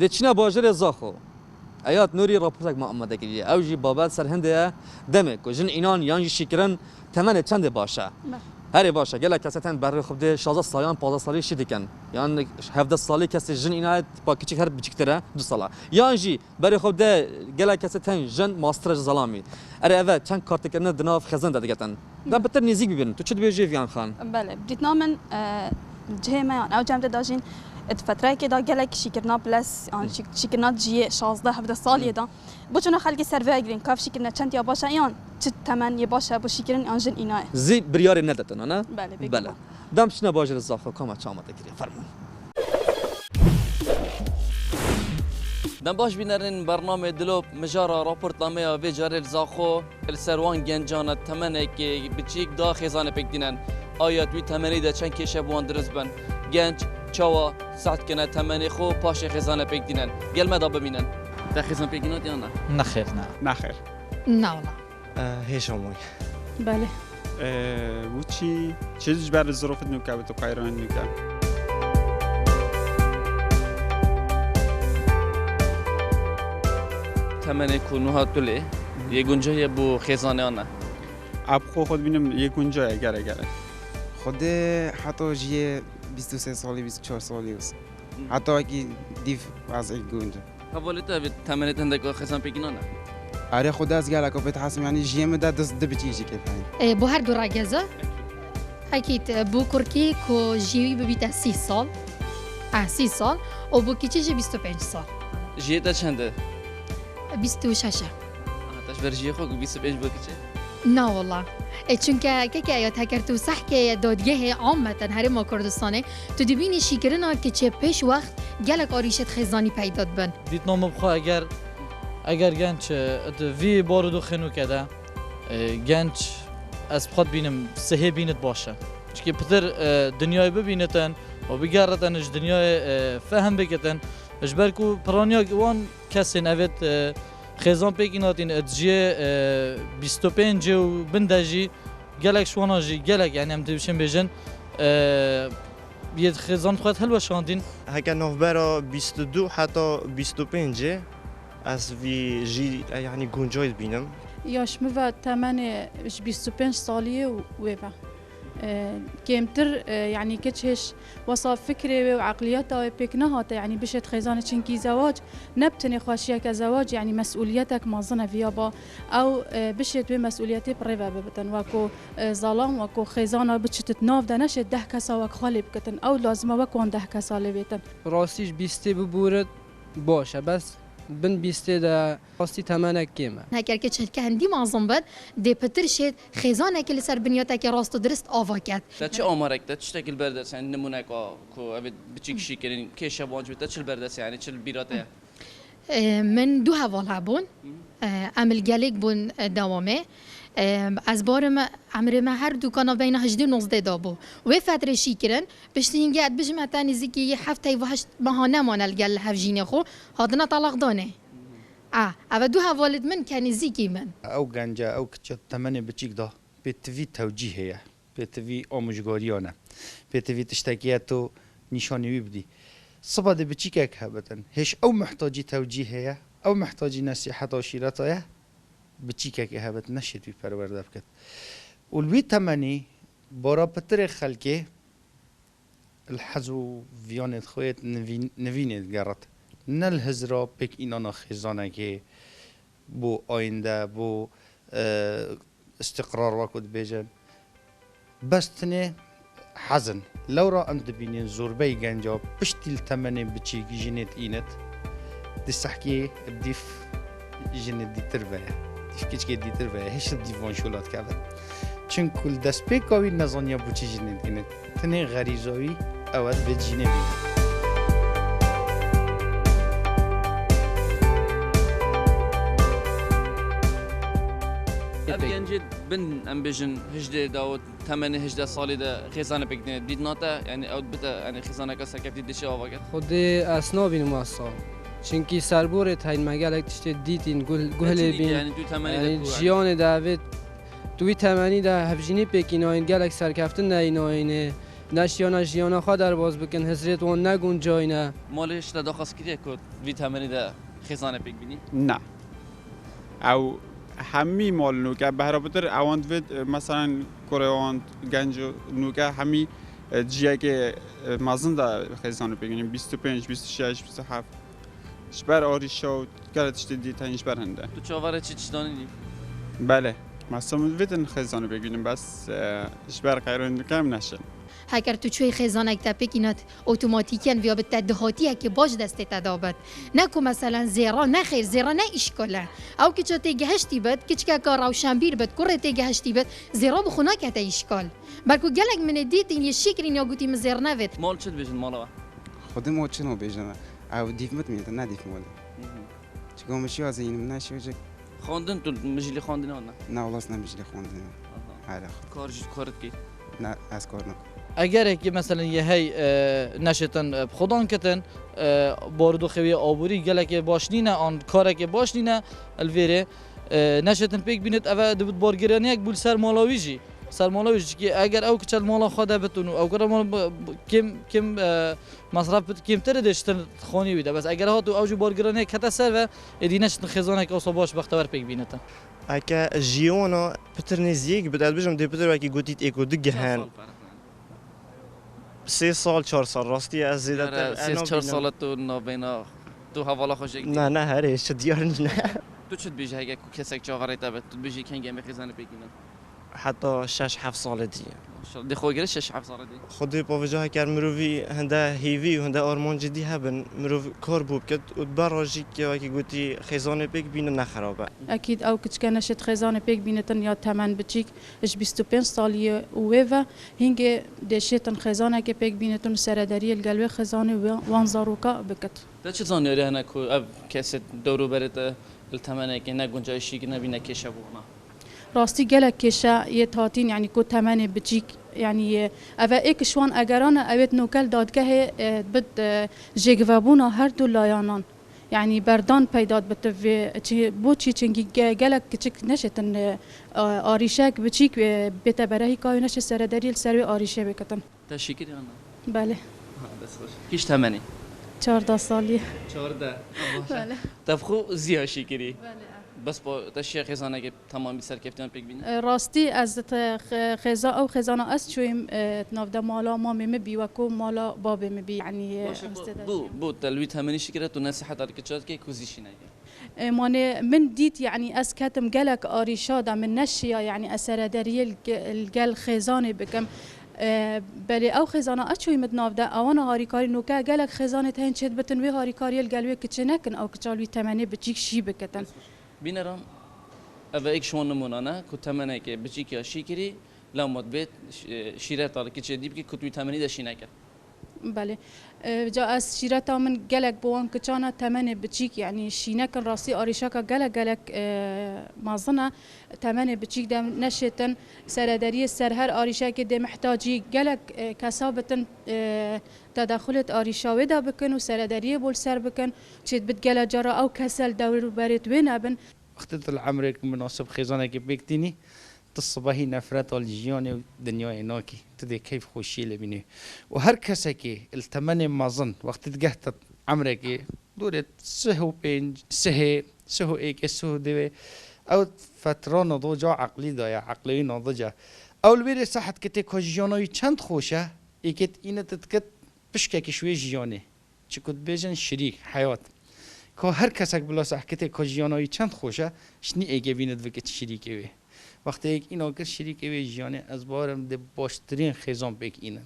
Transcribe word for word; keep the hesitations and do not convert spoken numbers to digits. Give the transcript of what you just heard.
Dê çine bajêrê Zaxo. Eyad Nûrî raportek me amade kiriye. Ew jî babet ser hindê ye. Demê ku jin înan yan jî şîkirin temenê çendê baş e? Be. Herê baş e. Gelek kesê tên berê xwe bidê şazdeh saliyan, pazdeh salî şî dikin. Yan hevdeh salî kesê jin îna ye, tipa kiçik her biçiktir e, du sala. Yan jî berê xwe bidê gelek kesê tên jin mastir e ji zelamî. Erê eve çend kartekirine di nav xêzan de digetin. Dem pitir nêzîk bibin. Tu çi dibêjî Viyan Xan? Belê, dîtina min, e, cihê me yan ew cem de dajîn, di fetreyekê de gelek şîkirina piles, yan şî-, şîkirina ciyê şazdeh hevdeh saliyê de. Bo çuna xelkê ser vê girîn, kav şîkirine çend ya baş e, yan çi temen yê baş e bo şîkirin yan jin îna ye? Zî biryarê nedetin, ne? Belê, bêguman. Belê. Dem çine bajêrê Zaxo, kama çama te kiriye. Fermûn. Dem baş bînerên bernamê Dilop, mijara raportnameya vê carê li Zaxo. Li ser wan gencan e temenekê biçîk da xêzanê pêk dînen. Aya di wî temenî de çend kêşe bi wan dirust bin? Genç çawa seh dikine temenê xwe, paşê xêzanê pêk dînen? Gel me da bimînin. Te xêzan pêk dînat yan na? Nexêr, ne. Nexêr. Na wala. Hêşa moy. Belê. Wî çi? Çi ji ber zirofit nûke bi tu qayran nûke? Temenê ku nuha tu lê, yê guncahiye bo xêzanê an e? Ab xwe xwe dibînim yê guncahiye gere gere. Xwedê heta jiyê bîst û sê salî, bîst û çar salî wis. Heta wekî dîv ez ê gunc. Hevalê te vê temenê te hindek xêzan pêkînan e? Erê xwedê ez gelek pê dihezim, yanî jiyê min de du, du biçî jî kêfeyin. E, bo her du regeza. Ekîd, e, bo kurkî ku jiyê wî bibîte sî sal. E, sî sal. Û bo kiçî jî bîst û pênc sal. Jiyê te çend e? Bîst û şeş e. Aha, te ji ber jiyê xwe ku bîst û pênc bo kiçî? Na wala. E, çunke keke ya tekertûsehkê dadgehê ameten Herêma Kurdistanê, tu dibînî şîkirina kiçê pêş wext gelek arîşet xêzanî peyda dibin. Dîtina min bi xwe eger, eger genç, e, di vî barûdûxê nûke de, e, genç ez bi xwe dibînim sihê bînit baş e. Çikî pitir, e, dinyayê bibînitin û bigeritin ji dinyayê, e, fehm bikitin. Ji ber ku piraniya wan kesên evêt, e, xêzan pêk înatîn, e, dijiyê, e, bîst û pêncê û bin de jî gelek ji wana jî gelek, yanî em dibêjin bêjin, e, yê xêzan xwe hilweşandîn. Heke navbera bîst û du heta bîst û pêncê ez vî jî, e, yanî guncay dibînim. Yaş min ve temenê ji bîst û pênc saliyê û wê ve. E, kêmtir, e, yanî kiç hêj wesa fikrê wê û eqliyeta wê pêk nehate, yanî bişêt xêzanê, çinkî zewac ne bi tenê xweşiyeke zewac, yanî mesûliyetek mezin e viya ba. Ew, e, bişêt wê mesûliyetê bi rê ve bibitin. Weko, e, zalam, weko xêzana biçitit nav de neşêt deh kesa wek xwe lê bikitin. Ew lazim e wek wan deh kesa lê bêtin. Rastî ji bîstê bibûrit baş e, bes bin bîstê de rastî temenek kêm e. Heker ke çilke hindî mezin bin, dê pitir şêt xêzanekê li ser binyatekê rast û dirist ava ket. Te çi amarek, te tiştekî li ber dest, yanî nimûneka ku ev ê biçîk şîkirin, kêşevanc bê, te çi li ber dest, yanî çi li bîra te ye? E, min du heval hebûn. E, em li gelêk bûn, e, dewamê. E, ez barim emrê me her du ka navbeyna hejdê û nozdê de bû. Wê fetrê şîkirin, piştî hingê ez dibêjim heta nêzîkî hefteyê ve heşt meha nemane li gel hevjînê xwe, hatine talaqdanê. A, ev e du hevalêt min ke nêzîkî min. Ew gence, ew kiçe temenê biçîk da, pêtivî tewcîhê ye, pêtivî amûjgariyan e, pêtivî tiştekî ye tu nîşanî wî bidî. Siba dê biçîkek hebitin, hêj ew mihtacî tewcîhê ye, ew mihtacî nesîheta şîreta ye, biçîkekê hebit neşêt wî perwerde bikit. Û li wî temenî bara pitirê xelkê li hez û viyanê xwe yê nivîn-, nivînê digerit. Ne li hizra pêk înana xêzanekê bo ayînde, bo, e, îstiqrar wek ku dibêjin. Bes tinê hezin. Lewra em dibînin zorbey genca piştî li temenê biçîk jinê diînit. Di sehkê dîf jinê dîtir ve ye. Dîf kiçkê dîtir ve ye. Hişt dîvan şola dikeve. Çinku li destpêka wî nezaniya bo çi jinê diînit. Tenê xerîza wî ew e, divê jinê bîne. Ev gencê bin, em bêjin, hejdeh de û temenê hejdeh salî de xêzanê pêk dîne. Dîtina te, yanî ew bite, yanî xêzaneke serkeftî dişê ava ket? Xwedê ez nabînim wesa. Çinkî serborê teyn me gelek tiştê dîtîn, guh-, guh lê bîn. Yanî tu temenê de ku, yanî jiyanê de evê Tu wî temenî de hevjînî pêkînayîn, gelek serkeftin neyînayînê. Neşiyana jiyana xwe derbas bikin, hizrêt wan ne guncayî ne. Malê ji te daxwaz kiriye ku vî temenî de xêzanê pêk bînî? Na. Ew hemî mal nûke behra bitir ewan divêt, e, meselen kurê wan genc nûke hemî, e, ciyekê, e, mezin de xêzanê pêk bînin, bîst û pênc, bîst û şeş, bîst û heft. Ji ber arîşa û gelek tiştê dî tên ji ber hinde. Tu çaverê çi tiştanî dî? Belê. Mesela min divêtin xêzanê pêk bînin, bes, e, ji ber qeyron dikem neşin. Heger tu çûyî xêzanek te pêk înet, otomatîken viya bi te dihatiyekê baş destê te da bit. Ne ku meselen zêra, ne xêr, zêra ne îşkal e. Ew kiça tê gehiştî bit, kiçkeka rewşenbîr bit, kurê tê gehiştî bit, zêra bi xwe nakete îşkal. Belku gelek min ê dîtin yê şîkirîn ya gotî min zêr nevêt. Mal çi dibêjin mala we? Xwedî mal çi nabêjin? Ew dîv min dimîtin, ne dîv mal. Çika min şiya zî min neşiya cik. Xwendin tu mijilî xwendin an ne? Ne wlas ne mijilî xwendin. Hele. Kar jî kar dikî? Ne ez kar nakim. Egerekî meselen yê hey e, neşêtin e, bi xwedan kitin, e, barodoxê wê aborî gelekê baş nîne an karekê baş nîne, li vêrê e, neşêtin pêk bînit, eve dibit bargiraniyek bû li ser mala wî jî. Ser mala wî jî, çikî eger ew kiçe li mala xwe de bitin û ew kira mala bi- bi- kêm kêm e, mesref bit kêmtir dê ji xanî wî de. Bes eger hat û ew jî bargiraniyek kete ser ve, êdî neşitin xêzanek ewsa baş bextewer pêk bînitin. Eke jiyona pitir nêziyek bit, ez bijim dê pitir wekî gotît êko du gihen. Sê sal, çar sal rastî ye, ez zêdetir Yare, ez sê çar nabînim. Sal e tu nabeyna, tu hevala xwe jêk dî. Na, ne herê, çi diyar nîne. Tu çi dibêjî heke ku kesek çaverê te be, tu dibêjî kengê em ê xêzanê pêk bînin? Heta şeş heft salê dî. Maşallah. Dê xwe gire şeş heft salê dî. Xwedê pavêca heker mirovî hinde hêvî û hinde armancê dî hebin, mirov kar bo bikit û di ber re jî ke wekî gotî xêzanê pêk bînin ne xerab e. Ekîd ew kiçke neşêt xêzanê pêk bînitin ya temen biçîk ji bîst û pênc salî ye û wê ve hingê dê şêtin xêzanekê pêk bînitin û serederiyê li gel wê xêzanê wan zaroka bikit. Te çi zanyarî hene ku ev kesê dewroberê te li temenekê ne guncayî şîkirine bîne kêşe bo wana? Rastî gelek kêşe yê hatîn, yanî ku temenê biçîk, yanî, e, ev e êk ji wan egeran e, ew ê di nokel dadgehê, e, bid, e, jêgivebûna her du layanan. Yanî berdan peyda dibit vê çi, bo çî çingî ge- gelek kiçik neşêtin, e, a- arîşek biçîk, e, bête berehî ka wê neşê seredarî li ser wê arîşê bikitin. Te şîkirî an? Belê. Ha, dest xweş. Kîş temenî? Çardeh salî. Çardeh. Belê. Te bi xwe ziya şîkirî? Belê. Bes po te şiya xêzanekê temamî serkeftiyan pêk bîne? E, rastî ez te xe- xêza ew xêzana ez çûyim, e, navde mala mamê min bî weko mala babê min bî. Yanî, e, Baş e, em bu, stêde bu, çûyim. Bu te li wî temenî şikire tu nesiheta dike çatkê ku zî şîneke. E, manê min dît, yanî ez ketim gelek arîşa de, min neşiya, yanî ez serederiyê li ge- li gel xêzanê bikim. E, belê ew xêzana ez çûyî min di nav de, ewana harîkarî noke gelek xêzanê te hên çêdibitin wê harîkariyê li gel wê kiçê nekin, ew kiça li wî temenê biçîk şî bikitin. Bîneran, ev êk ji wan nimûna ne ku temenekê biçîk ya şî kirî, lewma dibê şîreta li kiçê dî bikî ku tu wî temenî de şî nekir. Belê. E, ca ez şîreta min gelek bi wan kiçana temenê biçîk, yanî şînekin rastî arîşeka gelek gelek, e, mezin e. Temenê biçîk de neşêtin serederiyê ser her arîşekê dê mihtacî gelek, e, kesa bitin, e, tedexulê di arîşa wê de bikin û serederiyê bol ser bikin. Çêdibit gele cara ew kese li dewr û berê wê nebin. Wextê tu li emrek minasib xêzanekê pêk tînî, tu sibehî nefreta li jiyanê û dinyayê nakî. Tu dê keyf xweşiyê lê bînî. Û her kesekî li temenê mezin, wextê digehte emrekê, dorê sih û pênc, sihê, sih û êkê, sih û diwê, ew fetra nadica eqlî daye, eqlê wî nadic e. Ew li wê rê sahet ke tê ka jiyana wî çend xweş e, êkê tu îne tu dikit pişkekî ji wê jiyanê. Çi ku dibêjin şirîk, heyat. Ka her kesek bila sehkitê ka jiyana wî çend xweş e, ji nî êkê bîne divike şirîkê wê. Wextê yek îna kir şirîkê wê jiyanê, ez bawerim dê baştirîn xêzan pêk înin.